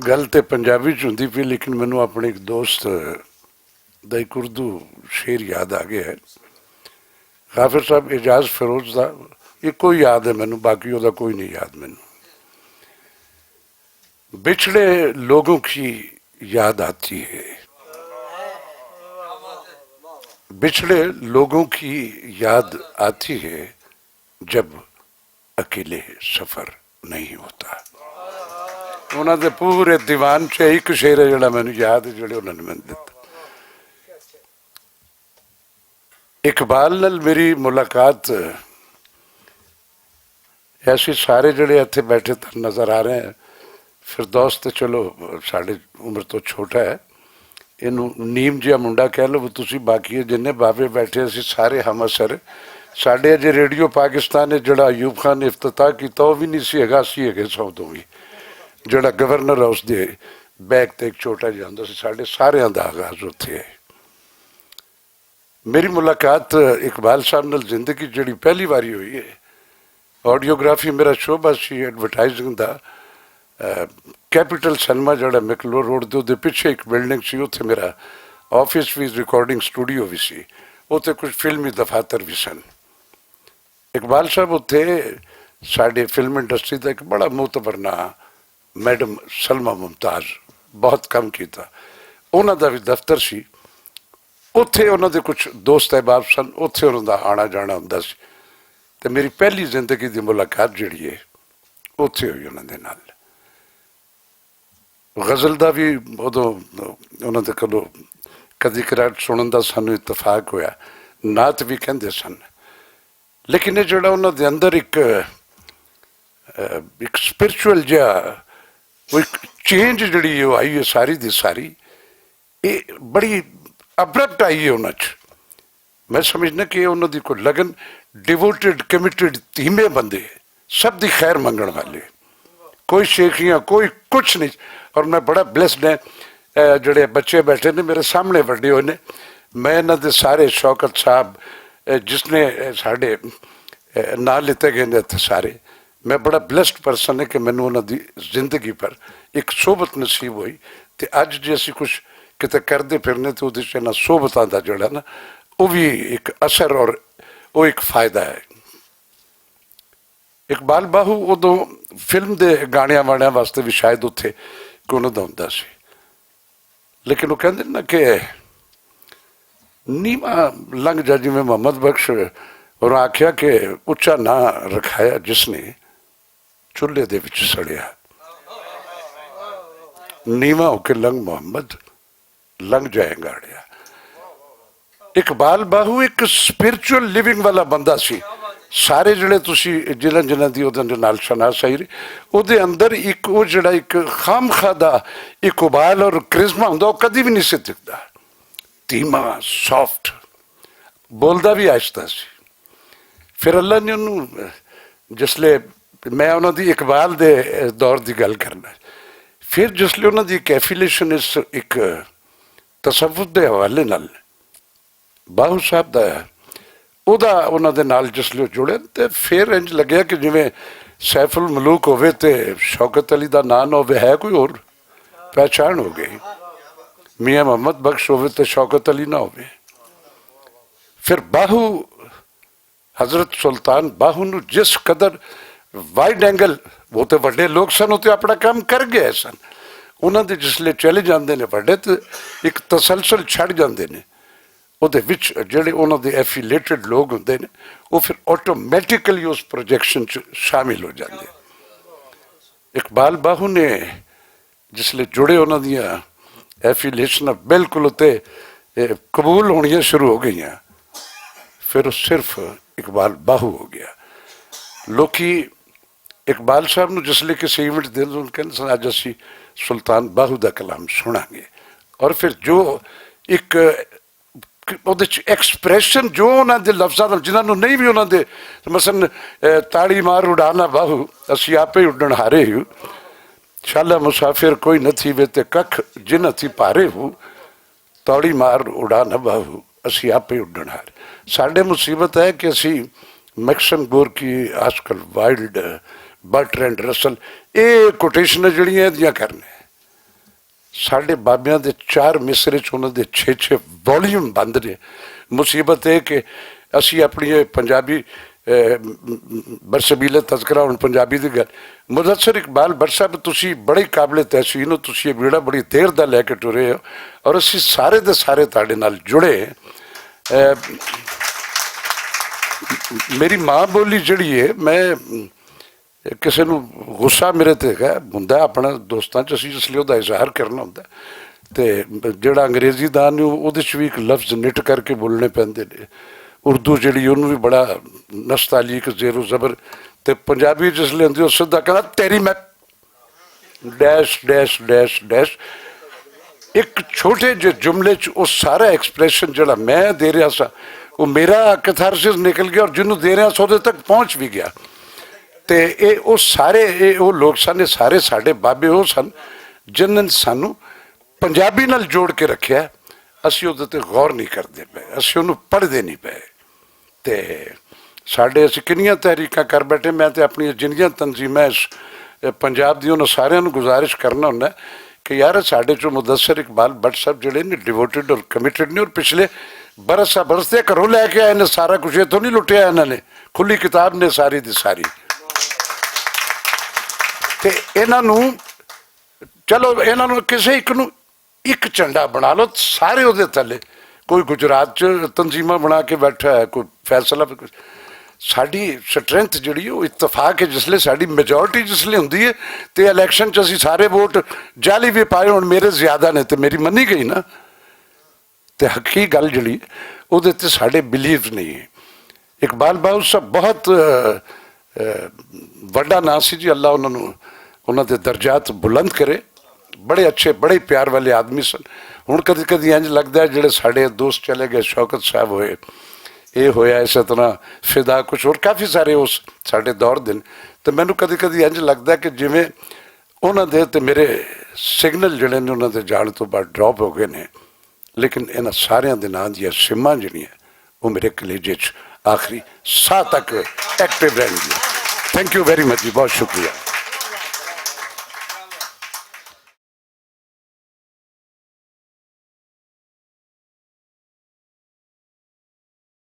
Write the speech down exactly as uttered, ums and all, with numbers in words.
گل تے پنجابی چ ہوندی پئی، لیکن مینوں اپنے ایک دوست دا ایک اردو شعر یاد آ گیا ہے۔ غافر صاحب، اعجاز فیروز دا، یہ کوئی یاد ہے مینوں، باقی او دا کوئی نہیں یاد مینوں۔ بچھڑے لوگوں کی یاد آتی ہے، بچھڑے لوگوں کی یاد آتی ہے، جب اکیلے سفر نہیں ہوتا۔ انہاں دے پورے دیوان چ ایک شعر ہے جڑا مینوں یاد ہے، جڑے انہاں نے مینوں دتا۔ اقبال نال میری ملاقات، ایسی سارے جڑے اتھے بیٹھے تن نظر آ رہے ہیں، فردوس تے چلو ساڈے عمر تو چھوٹا ہے، اینوں نیم جیا منڈا کہہ لو تسی، باقی جنہیں بابے بیٹھے اسی سارے ہم اثر۔ ساڈے اجے ریڈیو پاکستان نے جڑا ایوب خان نے افتتاح کیتا، وہ بھی نہیں سی ہگا، اسی ہگے سو دوویں۔ جڑا گورنر ہاؤس دے بیک تے ایک چھوٹا جہاں ہوندا سی، ساڈے ساریاں دا آغاز اتھے ہے۔ میری ملاقات اقبال صاحب نال زندگی جڑی پہلی واری ہوئی ہے، آڈیوگرافی میرا شعبہ سی، ایڈورٹائزنگ دا۔ کیپٹل سینما جڑا میکلو روڈ دے، دے پچھے ایک بلڈنگ سی، اتھے میرا آفس وی، ریکارڈنگ سٹوڈیو وی سی، اتھے کچھ فلمی دفاتر وی سن۔ اقبال صاحب اتھے ساڈے فلم انڈسٹری دا ایک بڑا معتبر ناں میڈم سلمہ ممتاز، بہت کم کیتا، انہاں دا وی دفتر سی۔ اتھے انہاں دے کچھ دوست احباب سن، اتھے انہاں دا آنا جانا ہوندا سی۔ تے میری پہلی زندگی دی ملاقات جڑی ہے، اتھے ہوئی انہاں دے نال۔ غزل دا وی ادوں انہاں دے کولوں کدی کراٹ سنن دا سانوں اتفاق ہویا، نعت وی کہندے سن۔ لیکن یہ جڑا انہاں دے اندر ایک، اہ، ایک سپرچل جہا، وہ ایک چینج جڑی ہے، وہ آئی ہے ساری دی ساری، یہ بڑی ابرپٹ آئی ہے انہاں چ۔ میں سمجھنا کہ انہاں دی کوئی لگن، ڈیووٹڈ، کمیٹڈ تھیمے بندے، سب دی خیر منگن والے، کوئی شیخیاں، کوئی کچھ نہیں۔ اور میں بڑا بلیسڈ ہاں، اے جڑے بچے بیٹھے نے میرے سامنے وڈے ہوئے نے، میں انہاں دے سارے، شوکت صاحب، اے جس نے، اے ساڈے، اے ناں لیتے گئے نے اتھے سارے، میں بڑا بلیسڈ پرسن ہے کہ مینوں انہاں دی زندگی پر ایک صحبت نصیب ہوئی۔ تے اج جے اسی کچھ کتے کردے پھرنے تے اودے چ انہاں صحبتاں دا جڑا نا، او وی ایک اثر اور او ایک فائدہ ہے۔ اقبال باہو ادوں فلم دے گانیاں وانیاں واسطے وی شاید اتھے کون دا ہوندا سی، لیکن او کہندے نا کہ نیواں لنگ جا، جویں محمد بخش اور آکھیا کہ اچا نہ رکھایا جس نے چولہے دے وچ سڑیا، نیواں ہو کے لنگ محمد، لنگ جائیں گاڑیا۔ اقبال باہو ایک سپرچل لیونگ والا بندہ سی۔ سارے جڑے تسی جنہاں جنہاں دی اودے نال شناسائی رہی، اودے اندر ایک او جڑا ایک خامخواہ دا اقبال اور کرزما ہوندا، او کدی بھی نہیں سی دکھدا۔ دھیما، سافٹ، بولدا بھی آہستہ سی۔ پھر اللہ نے انہوں، جس لے، میں انہوں دی اقبال دے دور دی گل کرنا، پھر جس لے انہوں دی ایک ایفیلیشن اس ایک تصوف دے حوالے نال باہو صاحب دا ہے، او دا انہوں دے نال جس لے جڑے تے پھر انج لگیا کہ جویں سیف الملوک ہووے تے شوکت علی دا نام نہ ہووے، ہے کوئی اور؟ پہچان ہو گئی۔ میاں محمد بخش ہووے تے شوکت علی نہ ہووے۔ پھر باہو، حضرت سلطان باہو نو جس قدر وائڈ اینگل، وہ تے وڈے لوگ سن، وہ تے اپنا کام کر گئے سن۔ انہاں دے جس لے چلے جاندے نے وڈے تے ایک تسلسل چھڑ جاندے نے۔ وہ دے وچ جڑے انہاں دے ایفیلیٹڈ لوگ ہوندے نے، وہ پھر آٹومیٹیکلی اس پروجیکشن چ شامل ہو جاندے۔ اقبال باہو نے جس لے جڑے انہاں دیاں ایفیلیشناں بالکل اتے، اے، قبول ہونیاں شروع ہو گئیاں، پھر او صرف اقبال باہو ہو گیا۔ لوکی اقبال صاحب نوں جس لے کسے ایونٹ دے دون کہندے سن، اج اسی سلطان باہو دا کلام سناں گے۔ اور پھر جو ایک اودے چ ایکسپریشن جو انہاں دے لفظاں نال، جنہاں نوں نہیں بھی انہاں دے، مثلاً، اے، تاڑی مار اڑانا باہو، اسی آپے اڈن ہارے ہو۔ شالا مسافر کوئی نہ تھی وے تے ککھ جن تھی پارے ہو۔ تاڑی مار اڑانا باہو، اسی آپے اڈن ہارے۔ ساڈے مصیبت ہے کہ اسی میکسن گورکی، آج کل وائلڈ، برٹرینڈ رسل، اے کوٹیشن جڑیاں ایدیاں کرنے۔ ساڈے بابیاں دے چار مصرے چ انہاں دے چھ چھ والیوم بند نے۔ مصیبت اے کہ اسی اپنی اے پنجابی، اے، برسبیل تذکرہ، ہن پنجابی دی گل، مدثر اقبال بٹ صاحب، تسی بڑے قابل تحسین ہو، تسی یہ بیڑا بڑی دیر دا لے کے ٹرے ہو، اور اسی سارے دے سارے تہاڈے نال جڑے ہیں۔ اے، میری ماں بولی جڑی ہے، میں کسے نوں غصہ میرے تے ہے، ہوندا ہے اپنا دوستاں چ، اسی اس لیے اودہ اظہار کرنا ہوندا ہے۔ تے جڑا انگریزی دان نے، اودے چ وی ایک لفظ نٹ کر کے بولنے پیندے نے۔ اردو جڑی، اونوں وی بڑا نستعلیق، زیر و زبر۔ تے پنجابی جس لیے ہوندی، او سدھا کہنا، "تیری میں۔" ڈیش، ڈیش، ڈیش، ڈیش۔ ایک چھوٹے جے جملے چ او سارا ایکسپریشن جڑا میں دے رہا سا، او میرا کیتھارسس نکل گیا اور جنوں دے رہا سا، اودے تک پہنچ وی گیا۔ تے اے او سارے، اے او لوگ سن، اے سارے ساڈے بابے او سن، جنہاں نے سانوں پنجابی نال جوڑ کے رکھیا۔ اسی اودے تے غور نہیں کردے پئے، اسی اونوں پڑھدے نہیں پئے۔ تے ساڈے، اسی کنیاں تحریکاں کر بیٹھے۔ میں تے اپنی جنیاں تنظیماں اس، اے، پنجاب دی انہاں ساریاں نوں گزارش کرنا ہوندا کہ یار، ساڈے چوں مدثر اقبال بٹ صاحب جڑے نے، ڈیووٹڈ اور کمیٹڈ نے، اور پچھلے برس سا برس تے گھروں لے کے آئے نے، سارا کچھ اتھوں نہیں لٹیا انہاں نے، کھلی کتاب نے ساری دی ساری۔ تے انہاں نوں، چلو، انہاں نوں کسے ایک نوں ایک جھنڈا بنا لو، سارے اودے تلے۔ کوئی گجرات چ تنظیماں بنا کے بیٹھا ہے، کوئی فیصلہ، ساڈی سٹرینتھ جڑی، او اتفاق ہے۔ جس لے ساڈی میجورٹی جس لے ہوندی ہے، تے الیکشن چ اسی سارے ووٹ جعلی وی پائے ہون، میرے زیادہ نے، تے میری منی گئی نا۔ تے حقیقی گل جڑی، اودے تے ساڈے بلیو نہیں ہے۔ اقبال باہو صاحب بہت، اہ، اہ، وڈا ناں سی جی، اللہ انہاں نوں، انہاں دے درجات بلند کرے۔ بڑے اچھے، بڑے پیار والے آدمی سن۔ ہن کدی کدی انج لگدا ہے جڑے ساڈے دوست چلے گئے، شوکت صاحب ہوئے، اے ہویا، اسے طرح فدا کچھ اور کافی سارے اس ساڈے دور دن۔ تے مینوں کدی کدی انج لگدا ہے کہ جویں انہاں دے تے میرے سگنل جڑے نے، انہاں دے جان تو بعد ڈراپ ہو گئے نے، لیکن انہاں ساریاں دے ناں دیاں سماں جڑیاں، وہ میرے کلیجے چ آخری ساہ تک ایکٹیو رہن گیا۔ تھینک یو ویری مچ جی، بہت شکریہ۔